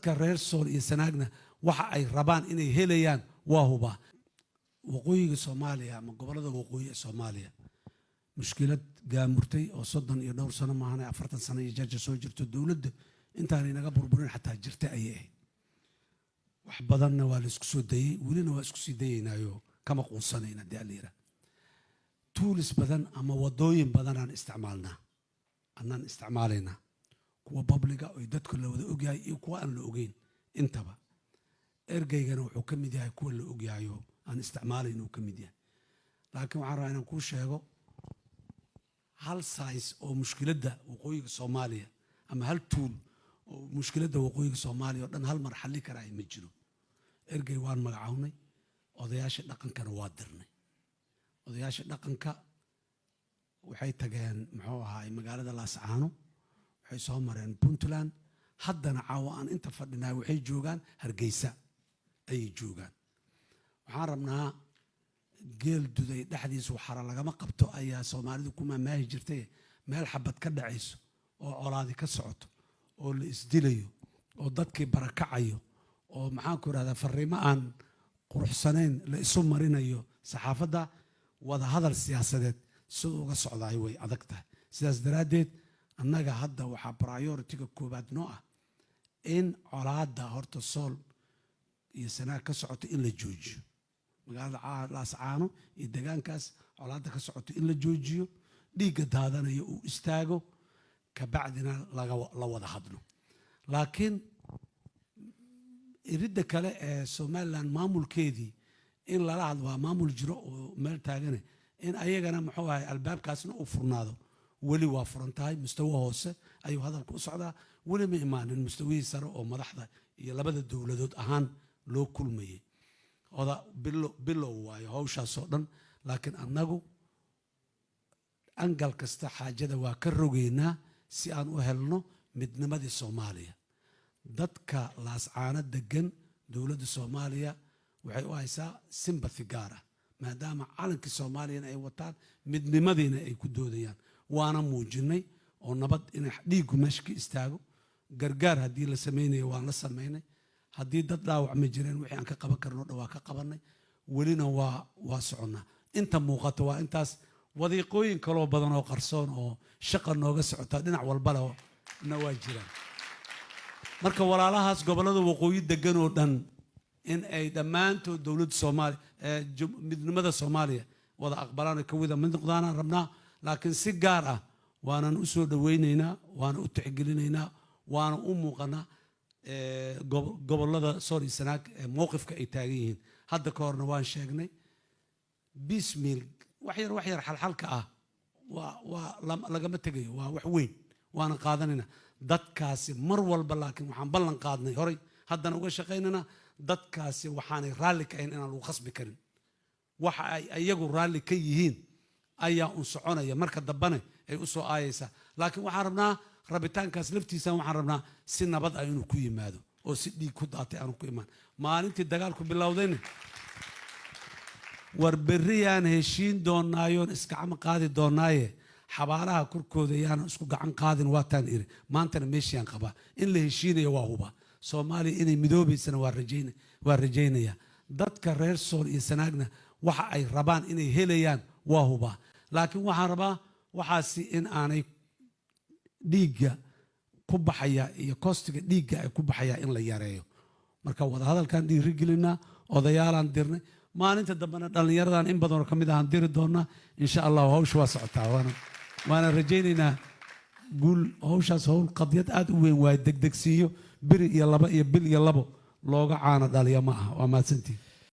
Dadka reer Sool iyo Sanaagna waxa ay rabaan inay helayaan waa hubaa. Waqooyiga Soomaaliya ama gobollada waqooyi ee Soomaaliya mushkilad gaamurtay oo 30 iyo dhowr sano maahane, 40 sano iyo jarja soo jirto, dowladda intaanay naga burburin xataa jirta ayay ahayd. Wax badanna waa la isku soo dayey, welina waa isku sii dayaynaayo, kama quusanayna dee alla yidhaah. Tools badan ama wadooyin badanaan isticmaalnaa, annaan isticmaalaynaa, kuwa public-ga oy dadku la wada ogyahay iyo kuwa aan la ogeyn intaba. Ergeygana wuxuu ka mid yahay kuwa la ogyahayo aan isticmaalayn uu ka mid yahay. Laakiin waxaan rabaa inaan kuu sheego hal size oo mushkiladda waqooyiga Soomaaliya ama hal tool oo mushkiladda waqooyiga Soomaaliya oo dhan hal mar xalli karaa ma jiro. Ergey waan magacawnay, odayaasha dhaqankana waa dirnay. Odayaasha dhaqanka waxay tageen, muxuu ahaay, magaalada Laascaano, waxay soo mareen Puntland, haddana caawa aan inta fadhinahay waxay joogaan Hargeysa ayay joogaan. Waxaan rabnaa, geel duday dhexdiisa waxara lagama qabto ayaa Soomaalidu ku maamaahi jirtay. Meel xabad ka dhacayso oo colaadi ka socoto oo la isdilayo oo dadkii barakacayo oo, maxaan ku idhahdaa, fariimo aan quruxsanayn la isu marinayo saxaafadda, wada hadal siyaasadeed siduu uga socdaay way adag tahay. Sidaas daraaddeed annaga hadda waxaa priority-ga koowaad noo ah in colaadda horta Sool iyo Sanaag ka socoto in la joojiyo, magaalada Laascaano iyo degaankaas colaadda ka socoto in la joojiyo, dhiigga daadanayo uu istaago, kabacdina la wada hadlo. Laakiin iridda kale ee Somaliland maamulkeedii in lala hadlo, waa maamul jiro oo meel taagane, in ayagana, muxuu ahay, albaabkaasna uu furnaado. Weli waa furan tahay, mustawo hoose ayuu hadalka u socdaa, weli ma imaanin mustawihii sare oo madaxda iyo labada dowladood ahaan loo kulmayay. Oda bilow waayo hawshaasoo dhan. Laakiin annagu angle kasta xaajada waa ka rogeynaa si aan u helno midnimadii Soomaaliya. Dadka Laascaano degan dowladda Soomaaliya waxay u haysaa sympathy gaar ah, maadaama calankii Soomaaliyana ay wataan, midnimadiina ay ku doodayaan. Waana muujinay oo nabad inay dhiiggu meesha ka istaago. Gargaar haddii la samaynayo waan la samaynay, haddii dad dhaawacma jireen wixii aan ka qaban karno dhan waa ka qabanay, welina waa soconnaa. Inta muuqata waa intaas. Wadiiqooyin kaloo badan oo qarsoon oo shaqa nooga socota dhinac walba leh na waa jiraan. Marka walaalahaas gobollada waqooyi degan oo dhan in ay dhammaantood dowladda Soomaaliya, midnimada Soomaaliya wada aqbalaan oo ka wada mid noqdaanaan rabnaa. Laakiin si gaar ah waanan u soo dhowaynaynaa, waana u tixgelinaynaa, waana u muuqanaa gobollada Sool iyo Sanaag ee mowqifka ay taagan yihiin. Hadda ka horna waan sheegnay, piecemeal, wax yar wax yar xalxalka ah waa lagama tegayo, waa wax weyn, waana qaadanayna dadkaasi mar walba. Laakiin waxaan ballan qaadnay horay, haddana uga shaqaynana, dadkaasi waxaanay raalli ka ahayn inaan lagu khasbi karin. Waxa ay iyagu raalli ka yihiin ayaa un soconaya, marka dambane ay u soo aayaysaa. Laakiin waxaan rabnaa rabitaankaas laftiisa, waxaan rabnaa si nabad ah inuu ku yimaado oo si dhiig ku daatay aanu ku imaan. Maalintii dagaalku bilowdayna, war berriyaan heshiin doonaayoon iskacama qaadi doonaaye, xabaalaha korkooda yaanan isku gacan qaadin, waataan iri. Maantana meeshiaan qabaa in la heshiinayo waa huba. Soomaaliya inay midoobaysana waa rajaynaya. Dadka reer Sool iyo Sanaagna waxa ay rabaan inay helayaan waa hubaa. Laakiin waxaan rabaa waxaasi in aanay dhiigga ku baxaya iyo cost-iga dhiigga ay ku baxaya in la yareeyo. Marka wadahadalkan dhiirigelinaa, odayaalaan dirnay, maalinta dambena dhallinyaradan in badanoo ka mid ahaan diri doonaa, insha Allahu. Hawsha waa socotaa, waana rajaynaynaa guul. Hawshaas hawl qadiyad aad u weyn waaye, degdegsiiyo beri iyo laba iyo bil iyo labo looga caano dhaliya ma aha. Waa mahadsantihin.